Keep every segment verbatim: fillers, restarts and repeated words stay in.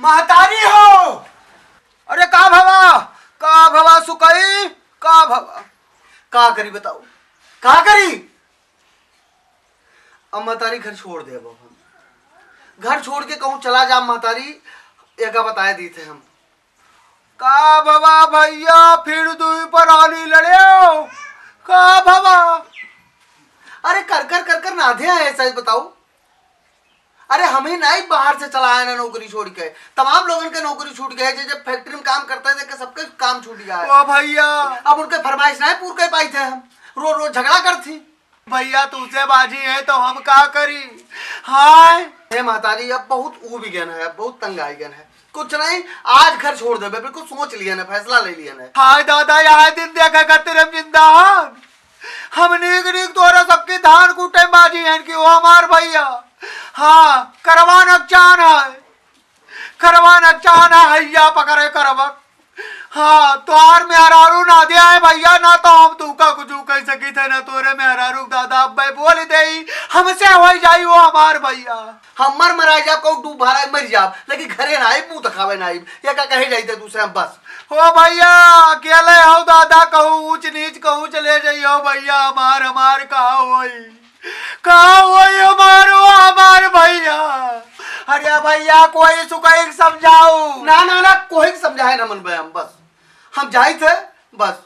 महतारी हो। अरे का भवा, का भवा सुकई, का भवा? का करी बताओ, का करी? अब महतारी घर छोड़ दे, अब हम घर छोड़ के कहूँ चला जा महतारी, एका बताए दी थे हम। का भवा भैया, फिर दुई परानी लड़े हो? का भवा? अरे कर कर कर कर नाधे हैं, सच बताओ। अरे हम ही नहीं बाहर से चला आए ना नौकरी छोड़ के, तमाम लोगन के नौकरी छूट गए, जे जब फैक्ट्री में काम करता है देख के सबके काम छूट गया है। ओ भैया। अब उनके फरमाइश नहीं पूर कर पाई थे हम, रोज रोज झगड़ा कर थी। भैया तुझसे बाजी है तो हम का करी? हाय। हे महतारी, अब बहुत ऊब गन है, अब बहुत तंग आई गन है। कुछ नहीं, आज घर छोड़ देबे, बिल्कुल सोच लिया ना, फैसला ले लिया ना। हाय दादा, यह दिन देखे खातिर हम जिंदा हन। हम नीक नीक तोरा सबके धान कूटे बाजी हन कि वो हमार भैया। हाँ, करवान अकचान है, करवान अकचान है, हैया पकड़े करबक। हाँ, तोहार मेहरारू ना दे आए भैया, ना तो हम तू का कुछ कह सकी थे, ना तोरे मेहरारू दादा, अब मैं बोल देई, हमसे हो जाई वो हमार भैया। हम मर मरा जाब, कहूँ डूब भराई मर जाब, लेकिन घरे ना आइब, मुँह दिखावे ना आइब। ये का कहे जाई थे दूसरे हम बस। हो भैया, अकेले हो दादा, कहूँ ऊंच नीच कहूँ चले जाइयो भैया, हमार, हमार का होई? का होई हमार, वो हमार भैया? अरे भैया, कोई सुकई समझाओ। ना, ना, ना, कोई समझाए ना मन बे हम बस। हम जाई थे बस।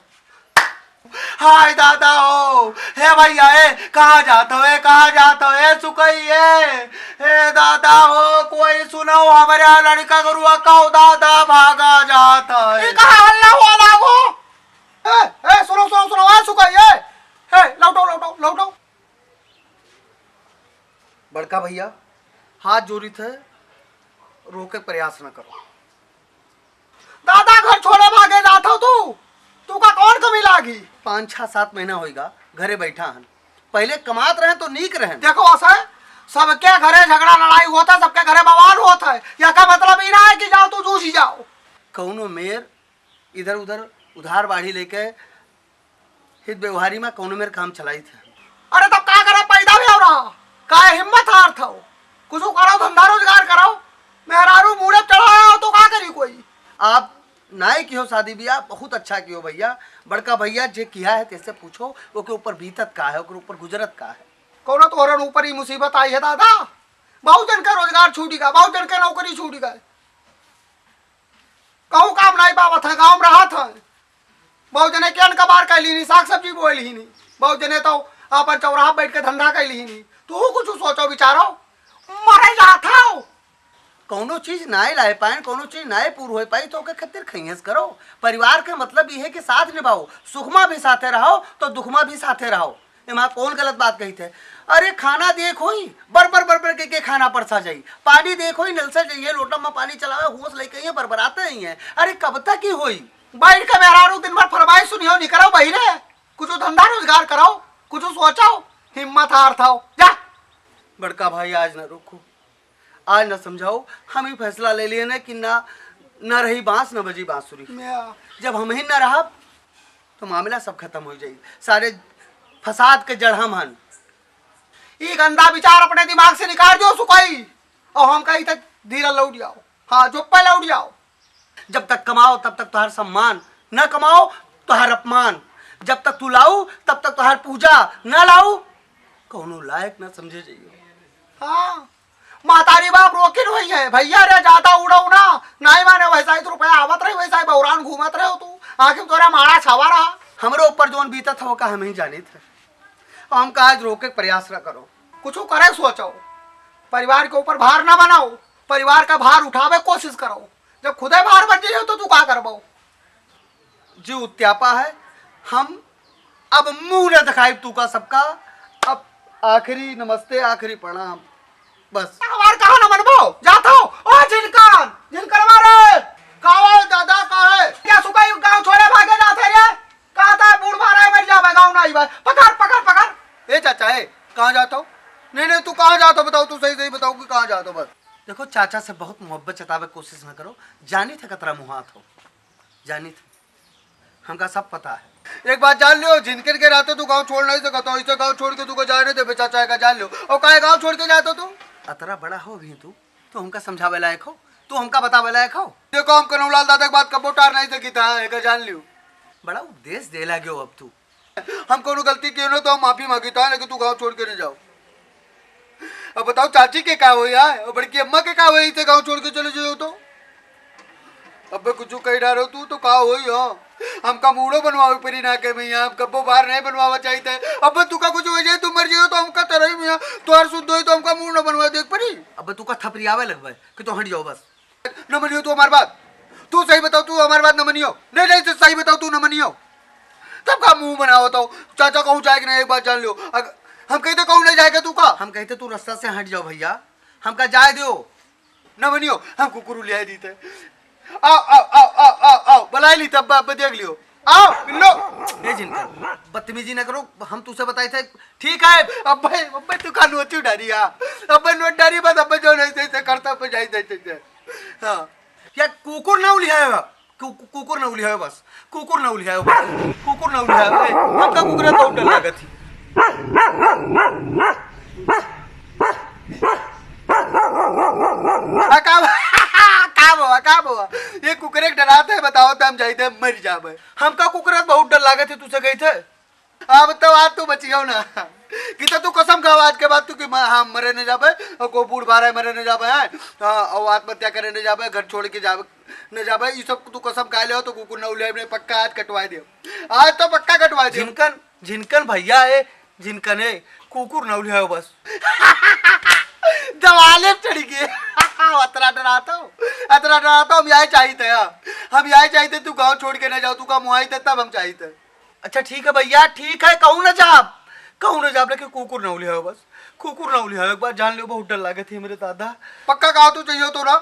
हाय दादा हो, हे भैया, ए, कहाँ जात हो, ए, कहाँ जात हो, ए, सुकई, ए, ए, दादा हो, कोई सुनो, हमरे लड़का गरुआ कहो, दादा भागा जात है। ये कहाँ हल्ला हुआ लागो? ए, ए, सुनो, सुनो, सुनो, ए, सुकई, ए, ए, लौटो, लौटो, लौटो। बड़का भैया, हाथ जोड़ी थे, रोके प्रयास न करो। दादा, घर छोड़े भागे जात हो तू? तू का कौन कमी लागी? पाँच, छह, सात महीना होइगा, घरे बैठा हन। पहिले कमात रहे तो नीक रहे। देखो, असे सबके घरे झगड़ा लड़ाई होत है, सबके घरे बवाल होत है। यह का मतलब ई ना है कि जाओ तू जूझ ही जाओ। कौनो मेर इधर उधर उधार बाढ़ी लेके हित व्यवहारी मा कौनो मेर काम चलाई थे। अरे तब का करे, पैदा भी हो रहा, का हिम्मत हार था? कुछ करो, धंधा रोजगार करो, मेहरारू मूड़े चढ़ाया हो तो का करी कोई? आप नाई किहो शादी ब्याह, बहुत अच्छा किहो भैया। बड़का भैया जे किहा है तेसे पूछो, ओके ऊपर बीतत का है, ओके ऊपर गुजरत का है। कौनो तोहरन ऊपर ही मुसीबत आई है दादा, बहुत जन का रोजगार छूटी गया, बहुत जन का नौकरी छूटी गए, कहूँ काम नहीं पावत है, गाँव में रहत है। बहुत जने के अन्न कबार कैली नहीं, साग सब्जी बोए ली नहीं, बहुत जने तो अपन चौराहा बैठ के धंधा कैली नहीं। तू कुछ सोचो विचारो, मरे जात हो। कौनो चीज नाय लाए पाए, कौनो चीज नाय पूर होए पाई, तो ओके खातिर खइयस करो। परिवार के मतलब ये है कि साथ निभाओ, सुखमा भी साथे रहो, तो दुखमा भी साथे रहो। एमा कौन गलत बात कही थे? अरे खाना देख होई, बर बर बर बर के, के खाना परसा जाई, पानी देख होई, नल से जाइए, लोटा में पानी चलावे, होश लेके आइए, बरबराते ही हैं। अरे कब तक ही होई? बैठ के मेहरारू दिन भर फरमाइश सुनियो, निकरो बहिरे, कुछ धंधा रोजगार करो, कुछ सोचो, हिम्मत हार थाओ, जा। बड़का भाई आज न रुको, आज न समझाओ, हम ही फैसला ले लिए न कि ना, न रही बांस न बजी बांसुरी। या। जब हम ही न रहब तो मामला सब खत्म हो जाई। सारे फसाद के जड़ हम हन। ई गंदा विचार अपने दिमाग से निकाल दो सुकई, और हम कही तक धीरे लौट जाओ। हाँ, चुप्पे लौट जाओ। जब तक कमाओ तब तक तोहार सम्मान, न कमाओ तोहार अपमान। जब तक तू लाऊ तब तक तोहार पूजा, न लाऊ कौनो लायक न समझे जाइयो। हाँ, महतारी बाप रोकिन हुई है, भैया रे ज्यादा उड़ो ना, नहीं माने वैसा ही तो रुपया आवत रही, वैसा ही बौरान घूमत रहे हो तू, आखिर तोरा मारा छावा रहा। हमरे ऊपर जोन बीतत हो का हम ही जानित है, हम का आज रोके के प्रयास न करो। कुछ करे सोचो, परिवार के ऊपर भार ना बनाओ, परिवार का भार उठावे कोशिश करो। जब खुदे भार बन जाइयो तो तू का करबो? जी उत्यापा है, हम अब मुंह न दिखाई तू का सबका। अब आखिरी नमस्ते, आखिरी प्रणाम, बस। हमार कहा न मनबो, जात हो। ओ जिनकन, जिनकनवा रे, का हो दादा, का है? क्या सुकई गाँव छोड़े भागे जात है रे? कहा था बूढ़ मारा है, मर जावे, गाँव ना आई बात। पकड़, पकड़, पकड़। ए चाचा, ए, कहाँ जात हो? नहीं, नहीं, तू कहाँ जात हो? बताओ, तू सही, सही बताओ कि कहाँ जात हो बस। देखो, चाचा से बहुत मोहब्बत जतावे कोशिश न करो, जानी थे कतरा मुहात हो, जानी थे, हमका सब पता है। एक बात जान लियो, जिनके के रहते तू गाँव छोड़ नहीं सकत हो, इसे गाँव छोड़ के तू को जाए नहीं देबे चाचा, का जान लियो। और काहे गाँव छोड़ के जात हो तू? अतरा बड़ा हो भी तू, तो हमका समझावे लायक हो, तू हमका बतावे लायक हो? देखो, हम कनौलाल दादा के बात कबो टार नहीं सकित है, एका जान लियो। बड़ा उपदेश दे लाग्यो अब तू। हम कौनो गलती कियो न तो हम माफी मांगित है, लेकिन तू गाँव छोड़ के न जाओ। अब बताओ, चाची के का होई है? और बड़की अम्मा के का होई, इसे गाँव छोड़ के चले जाओ तो? अबे कुछ कही डारो तू तो का होई हो? हमका मूड़ो बनवावे परी ना के भैया, हम कब्बो बार नहीं बनवावा चाहित है। अबे तू का कुछ हो जाए, तू मर जाओ तो हमका तरही भैया, तोहर शुद्ध होई तो हमका मूड़ न बनवा देख परी। अबे तू का थपरियावे लगबे कि तो हट जाओ बस। न मनियो तू हमार बात, तू सही बताओ, तू हमार बात न मनियो। नहीं, नहीं, तू सही बताओ, तू न मनियो। तब का मुंह बनावत हो? चाचा कहूँ जाए कि नहीं, एक बात जान लियो। अग-, हम कहते कहूँ नहीं जाएगा तू का? हम कहते तू रास्ता से हट जाओ भैया, हमका जाए दियो। न मनियो, हम कुकुर लिया दीते। आओ, आओ, आओ, आओ, आओ, आओ, बुलाए ली तब, अब देख लियो। आओ, मिल लो। ए जिनकर, बदतमीजी न करो, हम तुझसे बताए थे, ठीक है। अब्बे, अब्बे तू का नोचू डारी, हाँ। अब्बे नोट डारी बस, अब्बे जो नहीं जैसे करता, अब्बे जाई जैसे जैसे। हाँ। या कुकुर ना उलियायो बा। कु-, कु-, कुकुर ना उलियायो बस। कुकुर ना उलियायो बस। कुकुर ना उलियायो। ए, हमका कुकुर बहुत डर लागत ही। आ, का बा? का बा? का बा? ये कुकुरे के डरात है, बताओ तो हम जाइते मर जाबे। हमका कुकुर बहुत डर लागत है, तुझसे कही थे। अब तो आज तू बचियो ना। कि तो तू कसम खाओ आज के बाद तू कि म-, हाँ, मरे न जाबे, और को बूढ़ बारे मरे न जाबे, हाँ, हाँ, और आत्महत्या करे न जाबे, घर छोड़ के जाबे, न जाबे, ये सब तू कसम खा ले हो तो कुकुर न उले, हमने पक्का आज कटवा दे। आज तो पक्का कटवा दे। झिनकन, झिनकन भैया है, झिनकन है, कुकुर न उले हो बस। दवाले पे चढ़ गए। अतरा डराता हूँ, अतरा डराता हूँ, हम यही चाहिए थे, हाँ। हम यही चाहिए थे, तू गाँव छोड़ के न जाओ, तू का मुआई थे तब हम चाहिए थे। अच्छा ठीक है भैया, ठीक है, कहूँ ना जाब, कहूँ ना जाब, लेकिन कुकुर ना उलियाओ बस, कुकुर ना उलियाओ, एक बार जान लियो, बहुत डर लागत है मेरे दादा। पक्का कहा तू चाहिए तो ना,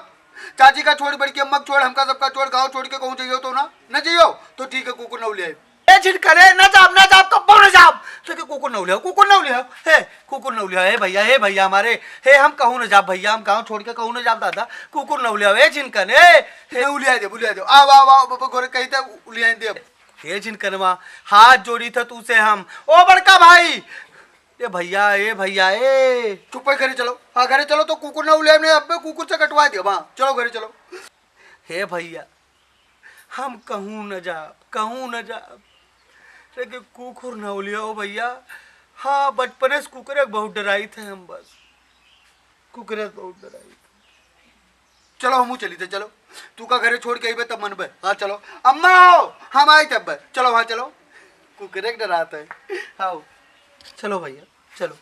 चाची का छोड़, बड़की अम्मा का छोड़, हमका सबका छोड़, गाँव छोड़ के कहूँ चाहिए तो ना, न चाहिए तो ठीक है, कुकुर ना उलियाओ। ए झिनकर, ए, ना जाब, ना जाब, कब्बो ना जाब, लेकिन कुकुर ना उलियाओ, कुकुर ना उलियाओ, हे, कुकुर ना उलियाओ, हे भैया, हे भैया हमारे, हे हम कहूँ ना जाब भैया, हम गाँव छोड़ के कहूँ ना जाब दादा, कुकुर ना उलियाओ, ए झिनकर, ए, हे। उलिया दे, उलिया दे, आओ, आओ, आओ, बाबा, घरे कही थे, उलिया दे। हे झिनकनवा, हाथ जोड़ी था तू से हम। ओ बड़का भाई, ए भैया, ए भैया, ए। चुप है, घरे चलो। हाँ, घरे चलो तो कुकुर ना उलियाए, हमने अब्बे कुकुर से कटवा दिया। हाँ, चलो घरे चलो। हे भैया, हम कहूँ न जाब, कहूँ न जाब। लेकिन कुकुर ना उलियाओ भैया। हाँ, बचपने से कुकुरे के बहुत डराई थे हम बस। कुकुरे के बहुत डराई थे। चलो, हमहू चली थे, चलो। तू का घरे छोड़ के अइबे तब मनबे। हाँ, चलो। अम्मा हो, हम आई थे अब्बे। चलो, हाँ, चलो। कुकुरे के डरात है। हाँ। चलो भैया, चलो।